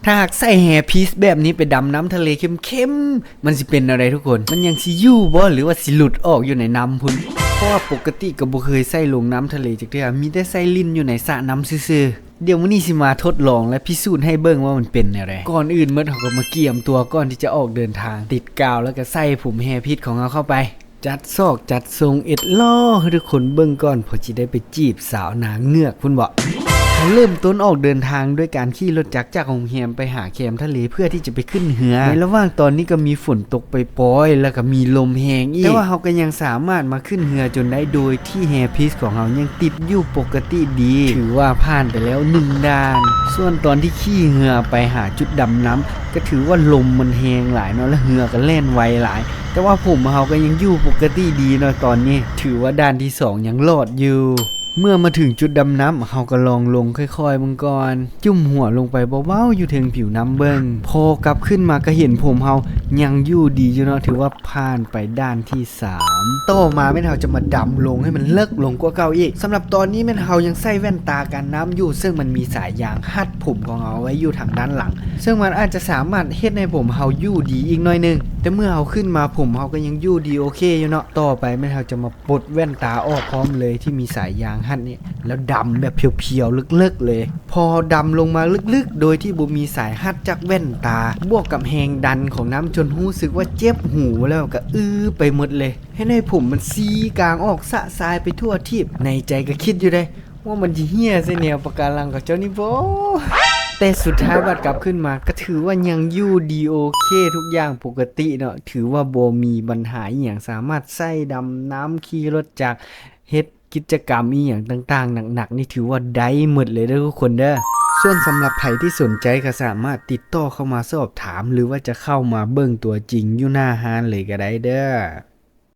ຖ້າຫາກໃຊ້ແຮພີສແບບນີ້ໄປດຳນ້ຳທະເລເຄັມໆ ມັນຊິເປັນແນວໃດທຸກຄົນ? ມັນຍັງຊິຢູ່ບໍ່ ຫຼືວ່າຊິຫຼຸດອອກຢູ່ໃນນ້ຳພຸ້ນ? ເພາະວ່າປົກກະຕິກໍບໍ່ເຄີຍໃຊ້ລົງນ້ຳທະເລຈັກເທື່ອ, ມີແຕ່ໃຊ້ຫຼິ້ນຢູ່ໃນສະນ້ຳຊື່ໆ. ດຽວມື້ນີ້ຊິມາທົດລອງ ແລະ ພິສູດໃຫ້ເບິ່ງວ່າມັນເປັນແນວໃດ. ກ່ອນອື່ນໝົດ ເຮົາກໍມາກຽມຕົວກ່ອນທີ່ຈະອອກເດີນທາງ, ຕິດກາວ ແລ້ວກໍໃສ່ຜົມແຮພີສຂອງເຮົາເຂົ້າໄປ. ຈັດຊອກຈັດຊົງເອັດຫຼໍ່ໃຫ້ທຸກຄົນເບິ່ງກ່ອນ ເພາະຊິໄດ້ໄປຈີບສາວໜາເງືອກພຸ້ນເບາະ. ເຮົາເລີ່ມຕົ້ນອອກເດີນທາງດ້ວຍການຂີ່ລົດຈັກຈາກໂຮງແຮມໄປຫາແຄມທະເລ ເພື່ອທີ່ຈະໄປຂຶ້ນເຮືອ. ໃນລະຫວ່າງຕອນນີ້ກໍມີຝົນຕົກປອຍໆ ແລ້ວກໍມີລົມແຮງອີກ, ແຕ່ວ່າເຮົາກໍຍັງສາມາດມາຂຶ້ນເຮືອຈົນໄດ້ ໂດຍທີ່ແຮພີສຂອງເຮົາຍັງຕິດຢູ່ປົກກະຕິດີ, ຖືວ່າຜ່ານໄປແລ້ວໜຶ່ງດ່ານ. ສ່ວນຕອນທີ່ຂີ່ເຮືອໄປຫາຈຸດດຳນ້ຳ ກໍຖືວ່າລົມມັນແຮງຫຼາຍເນາະ ແລະ ເຮືອກໍແລ່ນໄວຫຼາຍ, ແຕ່ວ່າຜົມເຮົາກໍຍັງຢູ່ປົກກະຕິດີເນາະຕອນນີ້, ຖືວ່າດ່ານທີສອງຍັງລອດຢູ່. ເມື່ອມາເຖິງຈຸດດຳນ້ຳ ເຮົາກໍລອງລົງຄ່ອຍໆເບິ່ງກ່ອນ, ຈຸ້ມຫົວລົງໄປເບົາໆຢູ່ເທິງຜິວນ້ຳເບິ່ງ. ພໍກັບຂຶ້ນມາກໍເຫັນຜົມເຮົາຍັງຢູ່ດີຢູ່ເນາະ, ຖືວ່າຜ່ານໄປດ່ານທີສາມ. ຕໍ່ມາແມ່ນເຮົາຈະມາດຳລົງໃຫ້ມັນເລິກລົງກວ່າເກົ່າອີກ. ສຳລັບຕອນນີ້ແມ່ນເຮົາຍັງໃສ່ແວ່ນຕາກັນນ້ຳຢູ່, ເຊິ່ງມັນມີສາຍຢາງຮັດຜົມຂອງເຮົາໄວ້ຢູ່ທາງດ້ານຫຼັງ, ເຊິ່ງມັນອາດຈະສາມາດເຮັດໃຫ້ຜົມເຮົາຢູ່ດີອີກໜ້ອຍໜຶ່ງ. ແຕ່ເມື່ອເຮົາຂຶ້ນມາ ຜົມເຮົາກໍຍັງຢູ່ດີໂອເຄຢູ່ເນາະ. ຕໍ່ໄປແມ່ນເຮົາຈະມາປົດແວ່ນຕາອອກພ້ອມເລີຍ ທີ່ມີສາຍຢາງຮັດນີ້ ແລ້ວດຳແບບພຽວໆເລິກໆເລີຍ. ພໍເຮົາດຳລົງມາເລິກໆ ໂດຍທີ່ບໍ່ມີສາຍຮັດຈາກແວ່ນຕາ ບວກກັບແຮງດັນຂອງນ້ຳຈົນຮູ້ສຶກວ່າເຈັບຫູ ແລ້ວກໍອື້ໄປໝົດເລີຍ, ເຮັດໃຫ້ຜົມມັນຊີກາງອອກຊະຊາຍໄປທົ່ວທີບ. ໃນໃຈກໍຄິດຢູ່ເດ້ ວ່າມັນຊິເຫ່ຍໃສ່ແນວປະກາລັງຂອງເຈົ້ານີ້ບໍ່? ແຕ່ສຸດທ້າຍບັດກັບຂຶ້ນມາ ກໍຖືວ່າຍັງຢູ່ດີໂອເຄ ທຸກຢ່າງປົກກະຕິເນາະ, ຖືວ່າບໍ່ມີບັນຫາອີ່ຫຍັງ, ສາມາດໃຊ້ດຳນ້ຳ, ຂີ່ລົດຈັກ, ເຮັດກິດຈະກຳອີ່ຫຍັງຕ່າງໆໜັກໆນີ້ ຖືວ່າໄດ້ໝົດເລີຍເດີທຸກຄົນເດີ. ສ່ວນສຳລັບໃຜທີ່ສົນໃຈກໍສາມາດຕິດຕໍ່ເຂົ້າມາສອບຖາມ ຫຼືວ່າຈະເຂົ້າມາເບິ່ງຕົວຈິງຢູ່ໜ້າຮ້ານເລີຍກໍໄດ້ເດີ.